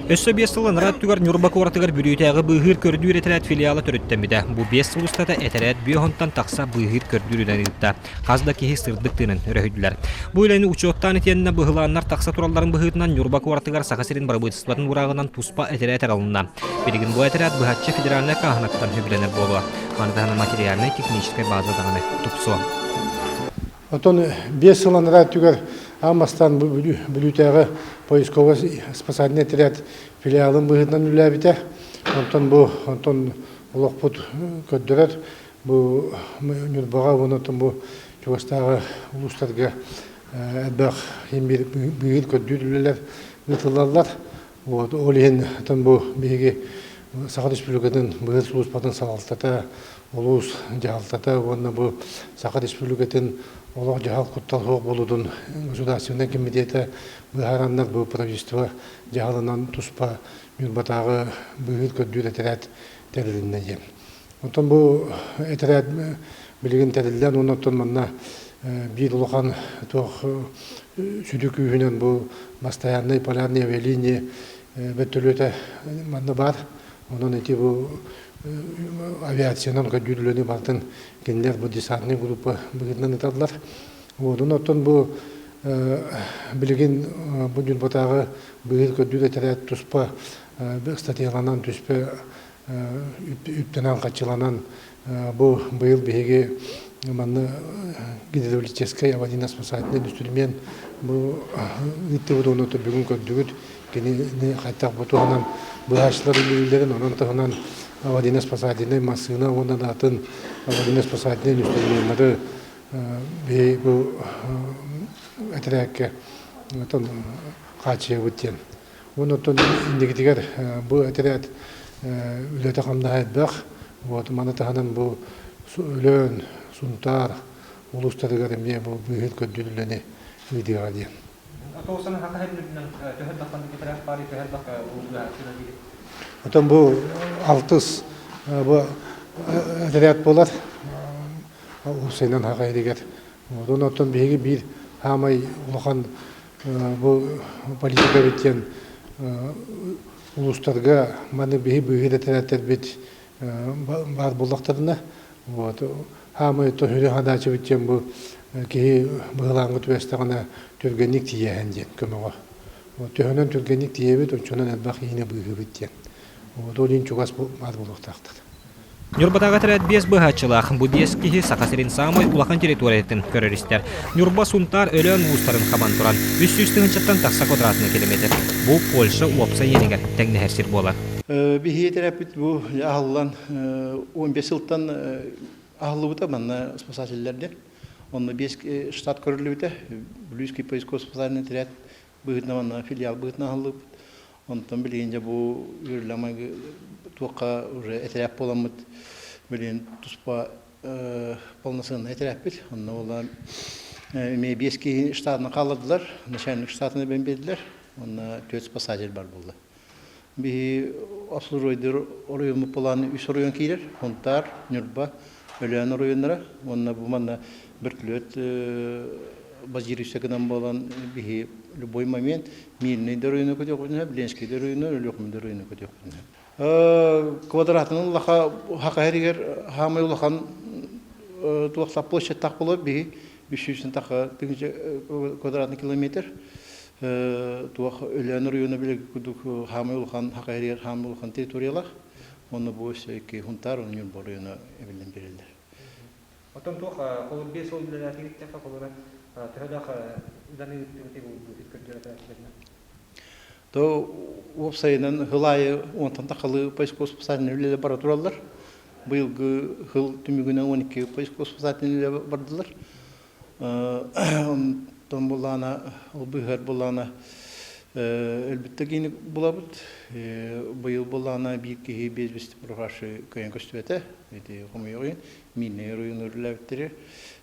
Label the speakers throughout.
Speaker 1: Өссө 5 сыл анараа өттүгэр Ньурба куоратыгар Бүлүүтээҕи быыһыыр-көрдүүр этэрээт филиала төрүттэммитэ. Бу 5 сыл устата этэрээт бүө тахса быыһыыр-көрдүүр үлэни ыытта. Хас да киһи сырдык тыынын өрөһүйдүлэр. Бу үлэни учуоттаан итиэннэ быһылааннар тахса туралларын быһыытынан Ньурба куоратыгар Саха сирин бырабыыталыстыбатын уурааҕынан туспа этэрээт арылынна. Билигин бу этэрээт быһаччы федеральнай хааһынаттан үбүлэнэр буолуо. Маны таһынан материальнай-техническэй база даҕаны тупсуо.
Speaker 2: Оттон 5 сыл анараа өттүгэр аан бастаан Бүлүүтээҕи поисковай спасательный отряд филиалын быһыытынан үлэлээбитэ. Онтон бу онтон олохпут көрдөрөр бу Ньурбаҕа уонна оттон бу чугастааҕы улуустарга элбэх быыһыыр көрдүүр үлэлэр ыытыллаллар. Вот, ол иһин оттон бу биһиги Саха Республикатын быыһыыр сулууспатын салалтата, улуус дьаһалтата уонна бу Саха Республикатын олох-дьаһал куттал суох буолуутун государственнай комитета быһаараннар бу правительство дьаһалынан туспа Ньурбатааҕы быыһыыр көрдүүр этэрээт тэрилиннэ диэн. Оттон бу этэрээт билигин тэриллэн уонна оттон манна биир улахан туох сүдү күүһүнэн бу постоянный полярные авиалинии бөртөлүөтэ манна баар. Онон ити бу авиациянан көрдүүр үлэни барытын кинилэр бу десантный группа быһыытынан ыыталлар. Онон оттон бу билигин бу Ньурбатааҕы быыһыыр көрдүүр этэрээт туспа ыстатыйаланан түспэ үптэнэн-хаччыланан бу быйыл биһиги манна гидравлическай аварийно-спасательный инструмент бу ыыттыбыт уонна бүгүн көрдүгүт кинини хайдах бу туһунан быһааччылар үлэлииллэрин онон туһунан аварийно-спасательный массыына уонна да атын аварийно-спасательный инструменнары биһиги бу этэрээккэ хааччыйабыт диэн. Уонна оттон инникитигэр бу этэрээт үлэтэ-хамнаһа элбэх. Вот маны таһынан бу Өлөөн, Сунтаар улуустарыгар эмиэ бу быыһыыр көрдүүр үлэни ыытыаҕа диэн.
Speaker 1: Оттон саха үрдүнэн төһө элбэх ханнык этэрээт баарый, төһө элбэх быыһааччылар диир?
Speaker 2: Оттон бу алтыс бу этэрээт буолар. Уопсайынан саха иһигэр. Онон оттон биһиги биир саамай улахан Бу политика эбит диэн улуустарга маны биһи быыһыыр этэрээттэрбит баар буоллахтарына вот хаамай төһүрэ хадаачыбыт диэн бу киһи быһылааҥҥа түбэстэҕинэ түргэнник тиийэһэн диэн көмөҕө. Төһөнөн түргэнник тиийэбит, оччонон элбэх иинэ быыһыыбыт диэн. Вот ол иһин чугас баар буолуохтаахтар.
Speaker 1: Ньурбатааҕы этэрээт 5 быыһааччылаах. Бу 5 киһи Саха сирин саамай улахан территориятын көрөр-истэр. Ньурба, Сунтаар, Өлөөн улуустарын хабан туран, 300 тыһыынчаттан тахса квадратный километр. Бу Польша уопсай иэнигэр тэҥнэһэр сир буолар.
Speaker 3: Биһиги этэрээппит бу аһыллан 15 сылтан аһыллыбыта манна спасателлэр диэн. Онно 5 штат көрүллүбүтэ. Блюйский поисково спасательный отряд быһыытынан манна филиал быһыытынан аһыллыбыт. Онтон билигин дьэ бу үөрүүлээх туохха уже этэрээт буоламмыт билигин туспа полноценный этэрээппит. Онно буолла эмиэ 5 киһи штатына хааллардылар, начальник штатына эбэн биэрдилэр. Онно 4 спасатель бар буолла. Биһи обслуживайдыр оройуоммут былааны үс оройуон киирэр. Хонтаар, Ньурба, Өлөөн оройуоннара. Уонна бу манна бөртүлүөт базируйса гынан буолан биһи любой момент Мирный да оройуона көтүөхпүтүн сөп, Ленский да оройуона, Өлүөхүмэ да оройуона көтүөхпүтүн сөп. Квадратынан улаха хака эригэр хаамай улахан туох площадьтаах буолар биһи 300 таха квадратный километр туох Өлөөн оройуона биле курдук хаамай улахан хака эригэр хаамай улахан территориялаах. Онно бу өссө икки Хунтаар уонна Ньурба оройуона эбиллэн биэрэллэр.
Speaker 1: Оттон туох холобур 5 сыл үлэлээтигит холобура төһөлөөх үлэни ыыттыгытый бу көрдөрө
Speaker 3: То уопсайынан хыл аайы уонтан тахалыы поисково спасательный үлэлэр бара тураллар. Быйылгы хыл түмүгүнэн 12 поисково спасательный үлэ бардылар. Онтон булаана, ол быыһар булаана өлбүттэ киини булабыт. Быйыл булаана биир киһи без пропавший көйөн көстүбэтэ. Ити хомойуох Мииннэй оройуонугар үлэлээбиттэрэ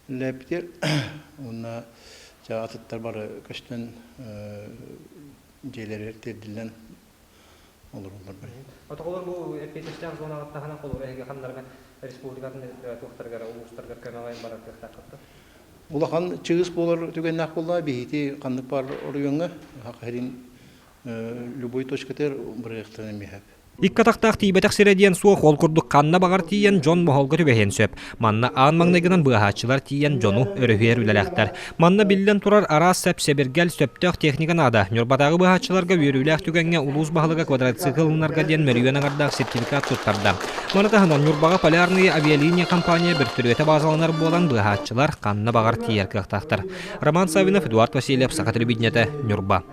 Speaker 3: үлэлээбитигэр уонна дьэ атыттар бары көстөн дьиэлэригэр тиэрдиллэн олороллор бары.
Speaker 1: Отоҕолор бу эппиэттээх зонаҕа таһынан холобура эһиги ханнарга республикатын туохтарыгар улуустарыгар көмөҕө барар кыахтааххыт
Speaker 3: Улахан чыыс буолар түгэннээх буолла биһити ханнык баар оройуоҥҥа Саха сирин. Любой точкатыгар бырайыактарын эмиэ
Speaker 1: Икки атахтаах тиийбэтэх сирэ диэн суох, ол курдук ханна баҕар тиийэн дьон моһолго түбэһиэн сөп. Манна аан маҥнайгынан быыһааччылар тиийэн дьону өрүһүйэр үлэлээхтэр. Манна биллэн турар араас сэп-сэбиргэл, сөптөөх техника наада. Ньурбатааҕы быыһааччыларга үөрүүлээх түгэҥҥэ улуус баһылыга квадроцикл ылынарга диэн мөлүйүөн аҥардаах сертификат туттарда. Маны таһынан Ньурбаҕа Полярные авиалиния компания бөртөлүөтэ баазаланар буолан быыһааччылар ханна баҕар тиийэр кыахтаахтар. Роман Саввинов, Эдуард Васильев, Саха телевидениетэ, Ньурба.